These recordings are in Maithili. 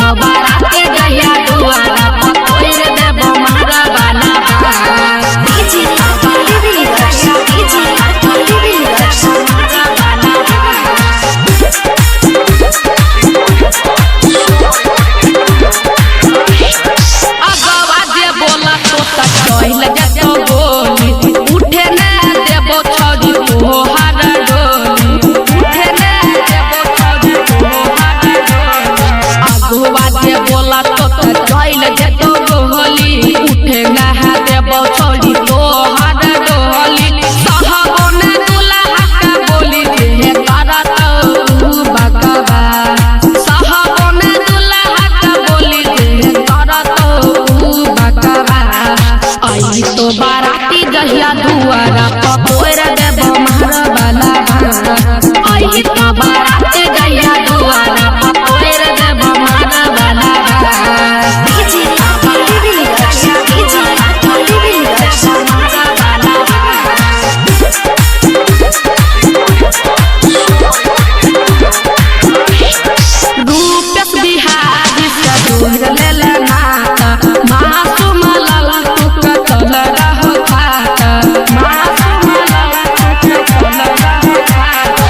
तो बाराती जहिया दुआरा पकोड़ देबो मारा वाला बास। DJ Vikas, DJ Vikas, मारा वाला बास। अगवा जे बोला तो चल जतो गोली, उठे ना देबो छौरी तोहार डोली, उठे ना देबो छौरी तोहार डोली। अगवा जे बोला तो चल जतो गोली, उठे ना देबो छौरी तोहार डोली। सहबो ना दुल्हा का बोली जे करत बकवा, सहबो ना दुल्हा का बोली जे करत बकवा। आई तो बाराती जहिया दुआरा पकोड़ देबो मारा वाला बास। आई तो बाराती जहिया दुआरा पकोड़ देबो मारा वाला बास। DJ Vikas, DJ Vikas, मारा वाला बास। रूपेश बिहारी से जोड़ लेल नाता, मासूम लाल तुक चल रहो खाता, मासूम लाल तुक चल रहो खाता।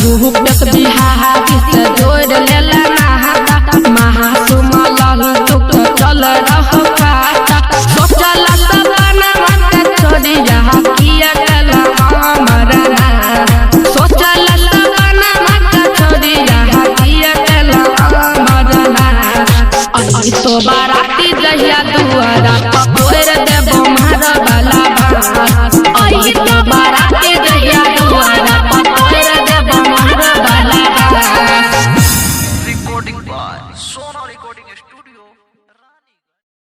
रूपेश बिहारी से जोड़ लेल नाता, मासूम लाल तुक चल रहो खाता। सोचल सपना के छोड़िया किया गेल हमरा ना, सोचल सपना के छोड़िया किया गेल हमरा ना। आई तो बाराती जहिया दुआरा पकोड़ देबो मारा वाला बास। आई तो